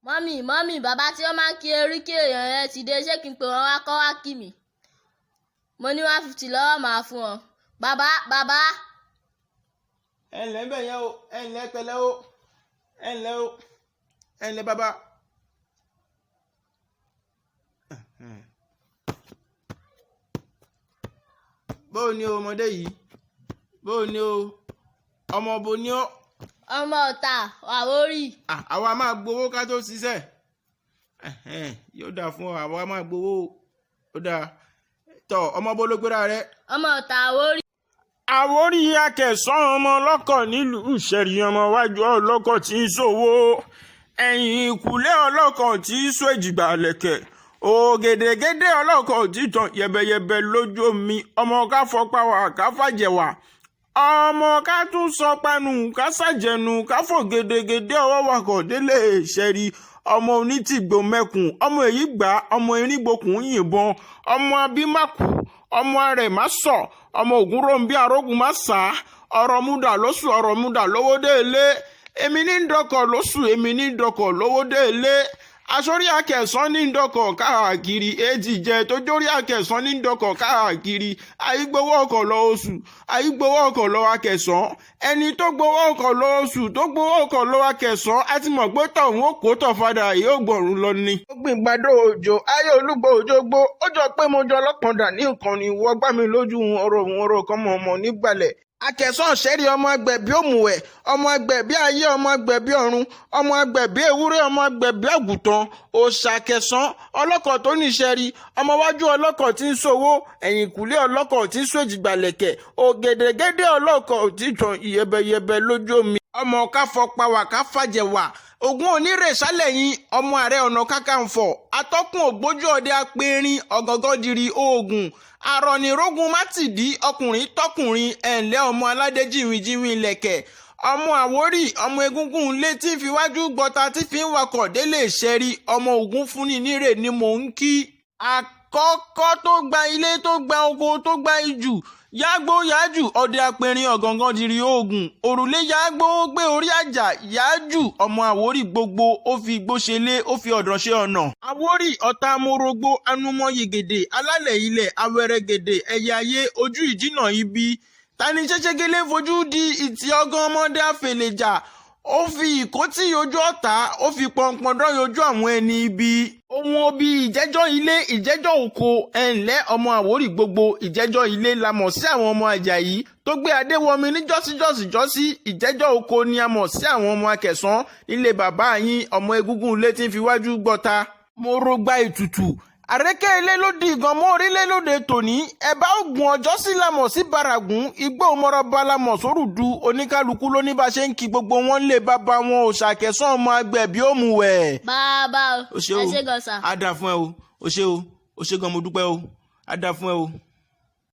Mummy, mummy, bàbá tí ó máa ń kí oríkì èèyàn yẹn ti dé, ṣé kí n pè wọ́n wá kọ́ wá kí mi? Mo ní 150 lọ́wọ́, màá fún wọn. Bàbá, bàbá. Ẹ ǹlẹ́ ń bẹ̀ yẹn o, ẹ ǹlẹ́ pẹ̀lẹ́ o, ẹ ǹlẹ́ o, ẹ ǹlẹ́ bàbá. Bóò ni o ọmọdé yìí, bóò ni o, ọmọ bo ni ó? Ọmọ Ọ̀tà, Àwórì. Àwa máa gbowó ká tó ṣiṣẹ́. Yóò dáa fún ọ, àwa máa gbowó, ó dáa. Tọ ọmọ bó ló gbéra rẹ? Ọmọ Ọ̀tà, Àwórì. Àwórí Akẹ̀sán ọmọ ọlọ́kọ̀ nílùú Ìṣẹ̀rí, ọmọ wájú ọlọ́kọ̀ tí ń ṣòwò, ẹ̀yìn ìkùlé ọlọ́kọ̀ tí ń sọ èjìgbà lẹ̀kẹ̀, ògèdègèdè ọlọ́kọ̀ tí tàn yẹ̀bẹ̀yẹ̀bẹ̀ lójú omi, ọmọ ká fọpá wà ká fàjẹ̀wà, ọmọ ká tún sọ panu ká ṣàjẹnu ká fò gèdègèdè ọwọ́ wakọ̀ délé Ìṣẹ̀rí, ọmọ onítìgbò mẹ́kùn, ọmọ èyí gbà, ọmọ erígbòkùn yìnbọn, ọmọ abímákù, ọmọ rẹ̀ má sọ, ọmọ ògúnròǹbí arógun má sá, ọ̀rọ̀ múdà lóṣù, ọ̀rọ̀ múdà lówó dé ilé, èmi ní dọkọ̀ lóṣù, èmi ní dọkọ̀ lówó dé ilé, aṣọ́rí Akẹ̀sán ní dọkọ̀ káàkiri, èjì jẹ tó jórí Akẹ̀sán ní dọkọ̀ káàkiri, àyígbowó ọkọ̀ lọ oṣù, àyígbowó ọkọ̀ lọ Akẹ̀sán, ẹni tó gbowó ọkọ̀ lọ oṣù tó gbowó ọkọ̀ lọ Akẹ̀sán, á ti mọ̀ pé tọ̀hún ó kó tọ̀fadà yóò gbọ̀rún lọ ni. Ó gbìn gbàdó òjò ayé olúgbò òjò gbó, ó jọ pé mo jọ ọlọ́pàá dà ní nǹkan ni wọ́n gbá mi lójú ọ̀rọ̀ òun ọ̀rọ̀ kan mọ̀ ọmọ nígbàlẹ̀. Akẹ̀sán ṣẹ́rí ọmọ agbẹ̀bí òmùwẹ̀, ọmọ agbẹ̀bí ayé, ọmọ agbẹ̀bí ọ̀run, ọmọ agbẹ̀bí ewúrẹ́, ọmọ agbẹ̀bí àgùntàn, òòṣà Akẹ̀sán ọlọ́kọ̀ tó níṣẹ́ rí, ọmọ wájú ọlọ́kọ̀ tí ń ṣòwò, ẹ̀yìnkùlé ọlọ́kọ̀ tí ń ṣòjìgbàlẹ̀kẹ̀, ògèdègèdè ọlọ́kọ̀ tí tàn yẹ̀bẹ̀yẹ̀bẹ̀ lójú omi. Ọmọ káfọpa wà káfàjẹwà, Ògún onírè sálẹ̀yìn, ọmọ ààrẹ ọ̀nà kákàǹfọ̀, atọ́kùn ògbójú ọdẹ apẹ̀rin, ọ̀gọ̀ngọ̀dìrì oògùn, àrọ̀nìrógun mátìdí, ọkùnrin tọkùnrin, ẹ̀ǹlẹ́ ọmọ aládé jìnwìnjìnwìn ìlẹ̀kẹ̀, ọmọ Àwórì, ọmọ egúngún ilé tí ń fiwájú gbọ́ta tí fi ń wakọ̀ délé Ìṣẹ̀rí, ọmọ Ògún fúnni nírè ni mò ń kí. Àkọ́kọ́ tó gba ilé tó gba oko tó gba ijù, yágbó yájù ọdẹ apẹ̀rin ọ̀gọ̀ngọ̀dìrì oògùn, òrùlé yágbó gbé orí àjà yájù, ọmọ Àwórì gbogbo, ó fi igbó ṣe lé, ó fi ọ̀dàn ṣe ọ̀nà. Àwórì ọ̀tá amórógbó, anumọ yègèdè, alálẹ̀ ilẹ̀, awẹ́rẹ́gẹ̀dẹ̀, ẹyẹ ayé, ojú ìjìnà ibi. Tani ṣẹ́ṣẹ́gẹ́lẹ́ fojú di ìtì ọgán ọmọdé àfẹlẹ̀jà, ó fi ìkótí ojú ọ̀tá, ó fi pọnpọndán ojú àwọn ẹni ibi. Ohun obì ìjẹ́jọ́ ilé, ìjẹ́jọ́ oko, ẹ̀ǹlẹ́ ọmọ Àwórì gbogbo, ìjẹ́jọ́ ilé la mọ̀ sí àwọn ọmọ Àjàyí tó gbé adéwọmi ní jọ́síjọ́síjọ́sí, ìjẹ́jọ́ oko ni a mọ̀ sí àwọn ọmọ Akẹ̀sán nílé bàbá yín, ọmọ egúngún ilé tí ń fi wájú gbọ́ta. Mo rògbà ètùtù àrékè ilé ló di ìgànmọ́ orílẹ̀ lóde tòní, ẹ̀bá ògùn ọjọ́ sí la mọ̀ sí bàràgùn, igbó mọ́rọ́bá la mọ̀ sórùdù, oníkálukú ló ní bá ṣe ń kí gbogbo wọn lè bàbá wọn òṣàkẹsán ọmọ agbẹ̀bí òmùwẹ̀. Bàbá o, O ṣé o, ẹ ṣé gan sà. Á dáa fún ẹ o, o ṣé o, o ṣé gan, mo dúpẹ́ o, á dáa fún ẹ o.